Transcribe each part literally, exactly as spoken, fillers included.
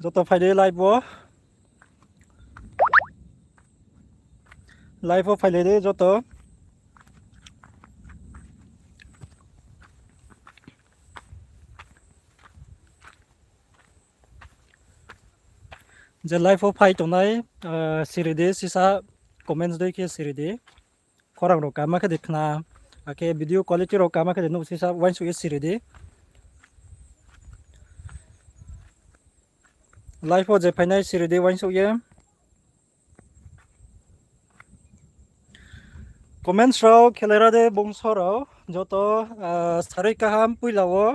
Joto phai di live wo. Live wo phailai di joto. Je live wo phai tongnai, siri di sisa comments dei khe siri di. Khorang rao kaham khe de khna, akhe video quality rao kaham khe de nuh sisa uaingsouh ye siri di. Live wo je phainai siri di uaingsouh ye. Comments rao khelai ra de bungso rao, joto, sarui kaham poila wo.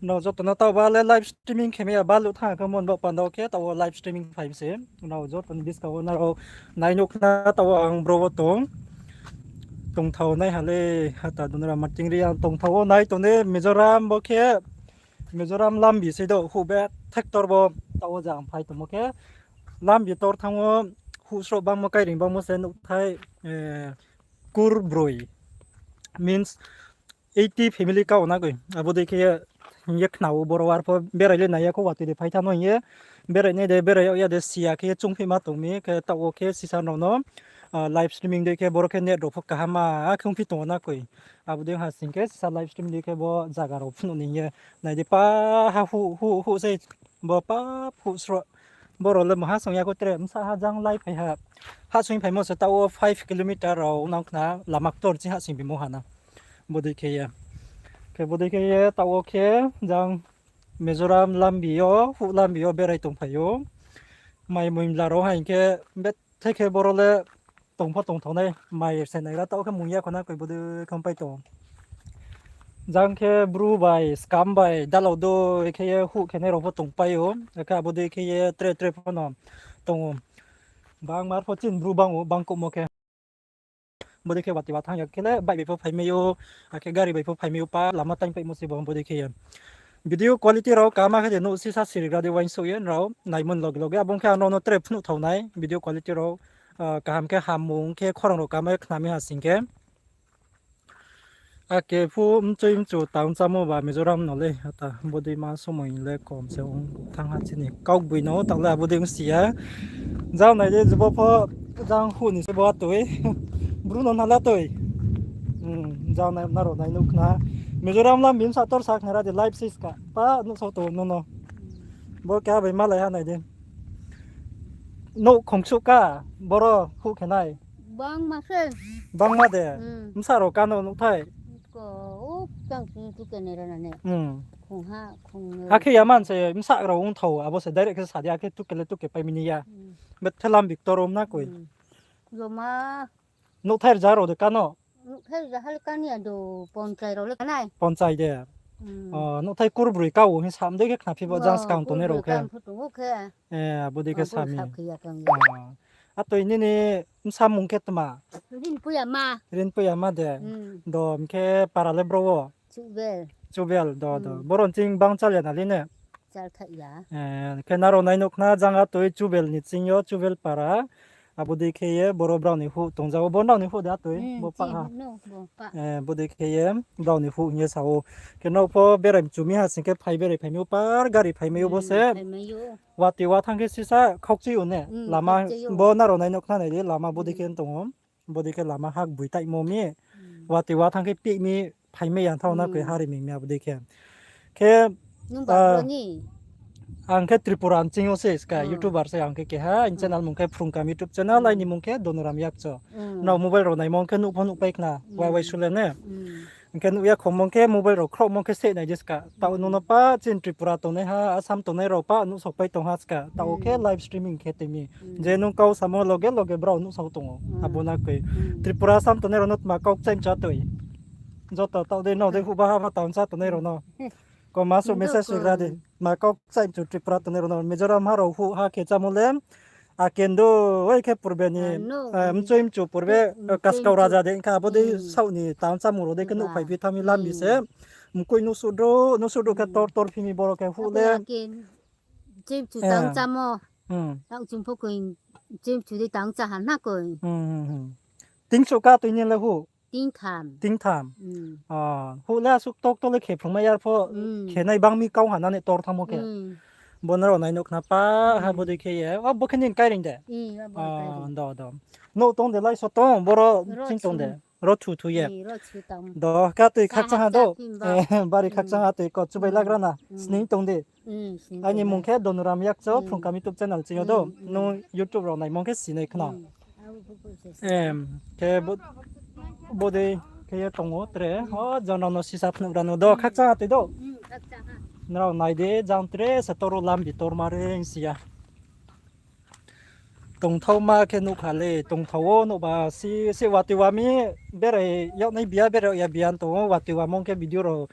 Nrao joto no taoh ba le live streaming khe mai ya baluh thanng khe mon bo panda wo khe taoh wo live streaming phai mi se. Nrao joto ni buskang wo nrao nai nuh khna taoh wo ang bro wo tong. Tongthao nai ha le, hata dunra marting ri ang tongthao wo nai tong de Mizoram bo khe. Mizoram lambi sei do huh be tractor bo taoh wo jang phai tongmo khe. Lambi tor thanng wo huh sroh bangmo kairing bangmo se nuhthai, kurbroi. Means eighty family ka o na koi. Abo dei khe ye, hing ye khna ou boro arpho berai le nai ya kho watoi de phai thanng no hing ye. Berai nai de, berai yag ya de si ya khe ye choungphi ma tong mi, khe taoh wo khe sisa nrao no, live streaming dei khe boro khe net rao pho kaham ma khe ongphi tong o na koi. Abo dei ha sing khe sisa live stream dei khe bo zaga rao phnuh ni hing ye. Nai di pa ha huh, huh, huh sei. Bo pa huh sroh. Boro le maha song ya kho tre, bsa ha jang lai phai ha. Hahsoing phaimo se taoh wo five kilometer rao nang khna lama ktor ching hahsoing bimo ha na. Bodei khe ye. Khe bodei khe ye taoh wo khe jang Mizoram lambi yo, huh lambi yo berai tongphai ou. Mai moimla rao ha hing khe bethai khe boro le tong pho tongthao nai, mai se nai ra taoh khe mung ya kho na koi bodei khe ongpai tong. Jang khe bru bai, skam bai, dalao doi khe ye huh khenai rao pho tongpai ou. Akhe abo dei khe ye tre tre pho no tong ou. Bangma pho chini bru bang ou, bangkouhmo khe. Bodei khe watoi wa thanng ya khe le bike bai pho phaimai ou, akhe gari bai pho phaimai ou, pa lama taingpaimo se bo bodei khe ye. Video quality rao kaham khe de nuh sisa sirigra de uaingsouh ye nrao naimo ni loge loge. Abo ong khe ang nrao no tre phnuh thao nai video quality rao, kaham khe hammung khe khorang rao kaham khe khna mi ha sing khe. Ake phu mchoi mchu tang chámo ba Mizoram no le, ata bodei ma somoi le kom se ong thanng ha chini kaugboi no, taoh le abo dei ongsi ya. Jang nai di, jebo pho jang huh ni se bo atoi. Bru no nala toi. Jang nai, nrao nai nuh khna. Mizoram lambi bsa tor sa khna ra di live sis ka. Pa nuhsao tong no no. Bo keha bai malai ha nai di. Nouh khongsuh ka, boro huh khe nai. Bangma de. Bsa rao ka no nuhthai. Akhe ya man se bsa rao ongthao, abo se direct khe sa di, akhe tuke le tuke pai mi ni ya. Bethe lambi ktor om na koi. Nuhthai rza rao de ka no. Ponchai de. Nuhthai kurbroi ka ou hing sam dei khe khnaphi bo jang skang tongnai rao khe. Abo dei khe sa mi. Atoi nini bsa mung khe tma? Rinpui ya ma de. Do hing khe para le bro wo? Chubel do do. Boro nching bang chal ya na le ne? Khe nrao nai nuh khna jang atoi Chubel ni ching yo, Chubel para. Abo dei khe ye boro brao ni huh tongja ou, bo nrao ni huh de atoi, bo pa ha. Bodei khe ye brao ni huh hing ye sa ou. Khe nrao pho berai mchu mi ha sing khe phai berai phai mi ou, par gari phai mai ou bo se. Watoi wa thanng khe sisa khaukchi ou ne, lama, bo nrao nai nuh khna nai di, lama bodei khe tong ou. Bodei khe lama hak bui taimo mi. Watoi wa thanng khe pih mi, phai mai ya thaoh na koi, hari mi mi abo dei khe. Khe ang khe Tripura nching yo se ska, YouTuber se ang khe keha, aini channel mung khe Phrungkam YouTube channel, aini mung khe Donoram Yakcho. Nrao mobile rao naimo ong khe nuh pho nuhpai khna, wai wai sule ne. Hing khe nuh ya khongmo ong khe mobile rao khrouhmo ong khe se nai di ska. Taoh nung no pa chini Tripura tongnaiha, Assam tongnai rao pa nuhsaopai tong ha ska. Taoh khe live streaming khe toi mi. Je nung kau samo loge loge brao nuhsao tong ou. Abo na koi. Tripura, Assam tongnai rao no tma kau kchaih mchu atoi. Joto taoh dei nrao dei huh ba ha ba town sa tongnai rao no. Koma suh message soi gra di. Tma kau kchaih mchu Tripura tongnai rao no. Mizoram ha rao huh ha khe chámo le. Akendo, oi khe purbe ni, mchoi mchu purbe, Kaskau raja de hing khe abo dei saoh ni town chámung rao dei khe nuhphai phi thanng mi lambi se. Mkoih nuhsuh drouh, nuhsuh drouh khe tor tor phi mi boro khe huh le. Mchoi mchu tang chámo. Taoh chung pho koi, mchoi mchu dei tang chá ha na koi. Tingsuh ka tui ni le huh? Tingtham. Huh le asuh ktor ktor le khe phrungmai ya pho, khenai bang mi kau ha na ni tor thanngmo khe. Bo nrao nai nuh khna pa ha, bodei khe ye. O, bo khe nini kairing de? Do, do. Nouh tong de, lai so tong, boro ching tong de. Ro thu thu ye. Do, khe tui khakchang ha do. Bari khakchang ha tui ko chubai lagra na. Sning tong de. Aini mung khe Donuram Yakcho, Phrung Kam YouTube channel ching yo do. Nung YouTube rao naimung khe sinai khna. Khe bodei khe ye tong ou tre. O, jang nrao no sisa phnuh ra no do, khakchang ha tui do. Nrao nai di, jang tre se toro lambi torma reing si ya. Tongthaoma khe nuh kha le, tongthao wo nuhba si, si watoi wa mi berai yag nai bia, berai ya bia tong ou, watoi wa mung khe video rao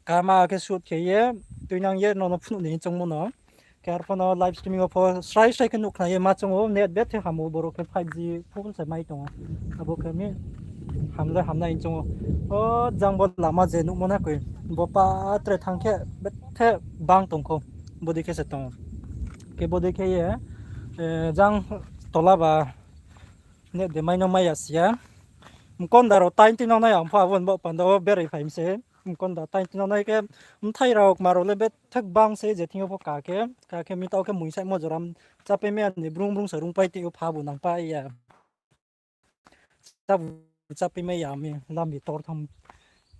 kama khe shoot khe ye, tuinang ye nrao no phnuh ni choungmo no. Khe arphuh no live streaming wo pho srai srai khe nuh khna ye ma choung ou, net bethe ham ou, boro khe five G full se mai tong ou. Abo khe mi ham le hamnai choung ou. O, jang bo lama je nuhmo na koi, bo pa tre thanng khe bethe bang tong khou, bodei khe se tong ou. Khe bodei khe ye, jang tola ba net de mai no mai ya si ya. Mkonda rao tain tui no nai ang pho abo ni baoh panda wo berai phai mi se. Mkonda tain tui no nai khe mthai rao kma rao le bethe bang se je thing yo pho ka khe, ka khe mi taoh khe muisaimo joram chápai mai ya ni brung brung se rungpai tui yo pha bu nangpai ya. Chábu chápai mai ya mi lambi tor tham.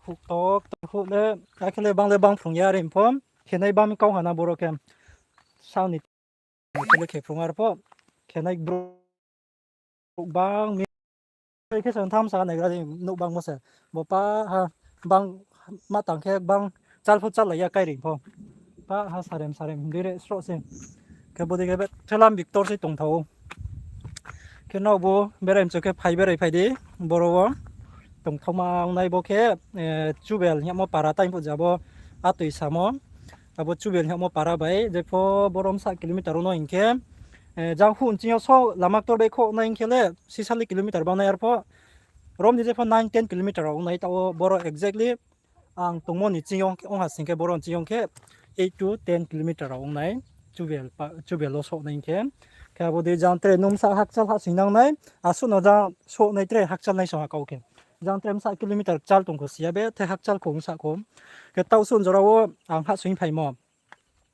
Huh tok tor huh le, akhe le bang le bang phrung ya re pho. Khenai bang mi kau ha na boro khe. Saoh ni khe le khe phrung ar pho. Khenai brouh bang mi khe se tham sa naigra di nuh bangmo se. Bo pa ha bang ma tang khe bang chal pho challai ya kairing pho. Pa ha sarem sarem himdi re sroh se. Khe bodei khe bethe lambi ktor se tongthao ou. Khe nrao bo berai mchu khe phai berai phai di boro wo. Tongthaoma ongnai bo khe, Chubel hingmo para tai phuh ja bo atoi samo. Abo Chubel hingmo para bai jepho boro bsa kilometer ong no hing khe, jang huh nching yo so lama ktor bai khoh nai hing khe le sisali kilometer bang nai arpho. Rom ni jepho nine ten kilometer ong nai taoh wo boro exactly ang tongmo ni ching yo ong ha sing khe boro nching yo khe eight to ten kilometer rao ong nai, Chubel wo souh nai hing khe. Khe abo dei jang tre nung bsa hakchal hahsoing nang nai, asuh no jang souh nai tre hakchal nai song ha kau khe. Jang tre bsa kilometer kchal tong kho si ya, bethe hakchal kho ong sah kho. Khe taoh suh jora wo ang hahsoing phaimo.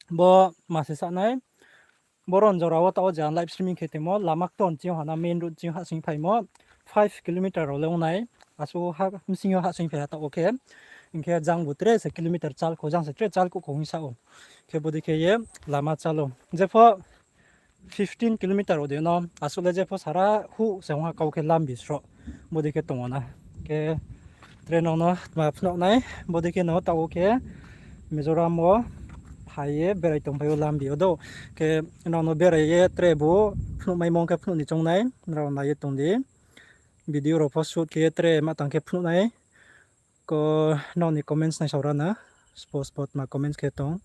Bo ma se sa nai. Boro jora wo taoh wo je ang live streaming khe tongmo, lama ktor nching yo ha na main road nching yo hahsoing phaimo, five kilometer rao le ong nai, asuh bsing yo hahsoing phai ha taoh wo khe, hing khe jang bu tre se kilometer kchal kho, jang se tre kchal kuh kho hing sa ou. Khe bodei khe ye lama kchal ou. Jepho fifteen kilometer rao de no, asuh le jepho sara huh se ong ha kau khe lambi sroh, bodei khe tong ou na. Khe tre nrao no tma phnuh nai, bodei khe no taoh wo khe Mizoram wo phai ye berai tongphai ou lambi wo do. Khe nrao no berai ye tre bu phnuh maimo khe phnuh ni choung nai, nrao nai ye tong di. Video rao pho shoot khe ye tre ma tang khe phnuh nai. Ko nrao ni comments naisao ra na, spot spot ma comments khe tong.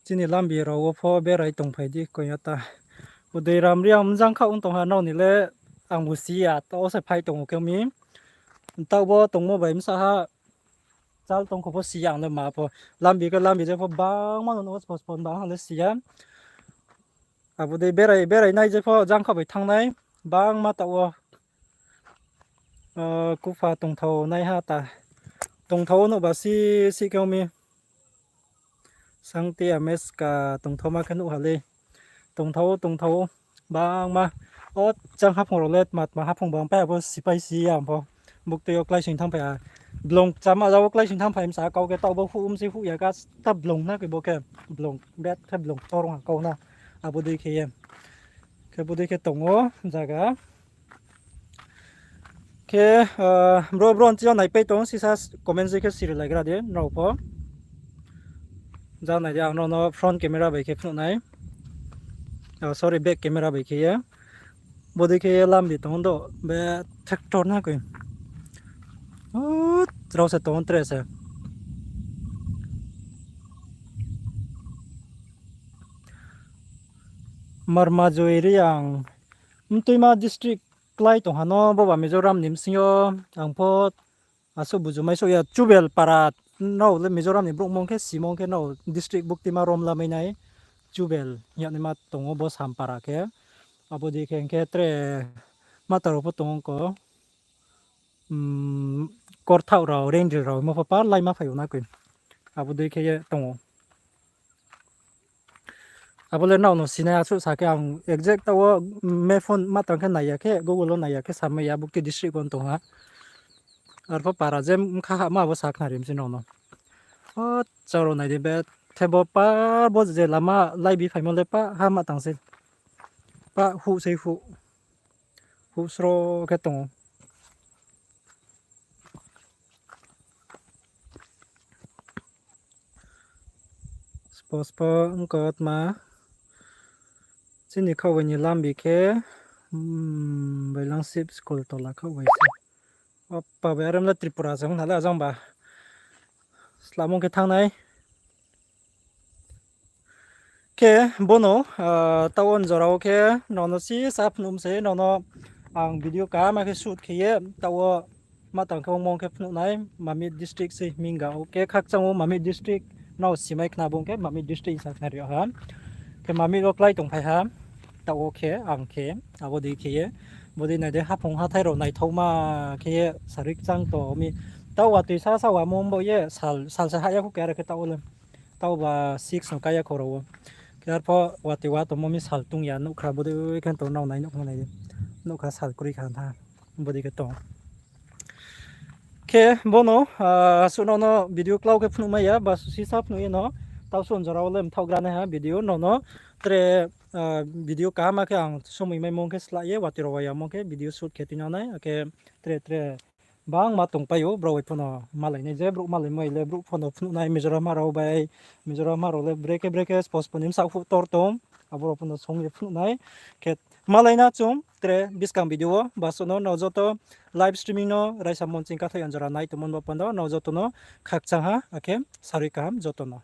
Chini lambi rao wo pho berai tongphai di koiya ta. Bodei ram ri ang mjang kha ong tong ha nrao ni le, ang bu si ya, taoh wo se phai tong ou khe mi. Taoh bo tongmo bai bsa ha, chal tong kho pho si ya ang le ma pho. Lambi khe lambi je pho bangma no spot spot bang ha le si ya. Abo dei berai, berai nai je pho jangkhaoh bai thanng nai, bangma taoh wo, kupha tongthao nai ha ta. Tongthao wo nuhba si, si khe ong mi. Sangti Ameska tongthaoma khe nuh ha lei. Tongthao, tongthao, bangma. O chang haphung rao le tma tma haphung bang pai abo sipai si ya ang pho. Buktui yo kláisoing thanngphai ha. Blong chama ja wo kláisoing thanngphai msa kau khe taoh bo huh msi huh ya ka ta blong na khe bo khe. Blong, bet khe blong torong ha kau na. Abo dei khe ye. Khe bo dei khe tong ou zaga. Khe, bro, bro, nching yo naipai tong, sisa comment khe siri laigra di, nrao pho. Ja nai di, ang nrao no front camera bai khe phnuh nai. Sorry, back camera bai khe ye. Bo dei khe ye lambi tong do, be tractor na koi. Rao se tong tre se. Marma Joi Reang, Mtuima district klái tong ha no, boba Mizoram ni bsing yo, ang pho asuh buju mai souh ya, Chubel para, nrao le Mizoram ni brouh mong khe, si mong khe nrao district buktima rom lamai nai, Chubel hing ya naima tong ou bo Sampara khe, abo dei khe hing khe tre mata rao pho tong ou ko. korthaoh rao, rengri rao, mo pho par lai ma phai ou na koi. Abo dei khe ye tong ou. Abo le nrao no sinai asuh sa khe ang exact taoh wo map phone ma tang khe nai ya khe, Google wo nai ya khe samai ya, bukti district wo tong ha. Arpho para je mkha hahma abo sa khnari mi se nrao no. O, charo nai di be, thebo par bo je lama laibi phaimo le pa ha ma tang se. Pa huh sei huh. Huh sro khe tong ou. Spo spo ongkotma. Chini khaoh bai ni lambi khe, hmm, Bailangsip school tola khaoh bai se. Opa bai arem le Tripura se ong na le ajang ba. Slamung khe thanng nai. Khe bono, ah, taoh wo jora wo khe nrao no sisa phnuh mi se, nrao no ang video kaham khe shoot khe ye, taoh wo ma tang khe ongmo khe phnuh nai, Mamit district se hing ga ou. Khe khakchang wo Mamit district, nrao simai khna bo khe Mamit district sa khnari ha. Khe Mamit wo klái tongphai ha, taoh wo khe ang khe, abo dei khe ye, bodei nai de haphung hathái rao naithaoma khe ye, sarui kchang tong mi. Taoh watoi sasa wamo bo ye, sal, sal se hah ya kho khe are khe taoh wo le. Taoh ba six no kái ya kho rao wo. Khe arpho watoi wa tongmo mi sal tong ya, nouhkha bodei khe tong nrao nai nouhkha nai di. Nouhkha sal kroi kha tha, bodei khe tong. Khe bono, ah, suh nrao no video klau khe phnuh mai ya, ba suh sisa phnuh ye no, taoh suh jora wo le mthaoh gra nai ha video, nrao no tre, ah, video kaham khe ang somoi maimo khe slah ye, watoi rao wa yamo khe video shoot khe tuinang nai, akhe tre tre bangma tongpai ou, brao bai pho no malai nai, je brouh malai mai le brouh pho no phnuh nai, Mizoram ha rao bai, Mizoram ha rao le brekhe brekhe spo spo ni bsaoh phuh tor tong, abo rao pho no song ye phnuh nai. Khe malai na chung tre buskang video wo, ba suh no nrao joto live streaming no raisa mon ching kathai anjora nai tongmo ni bo panda nrao joto no khakchang ha, akhe sarui kaham joto no.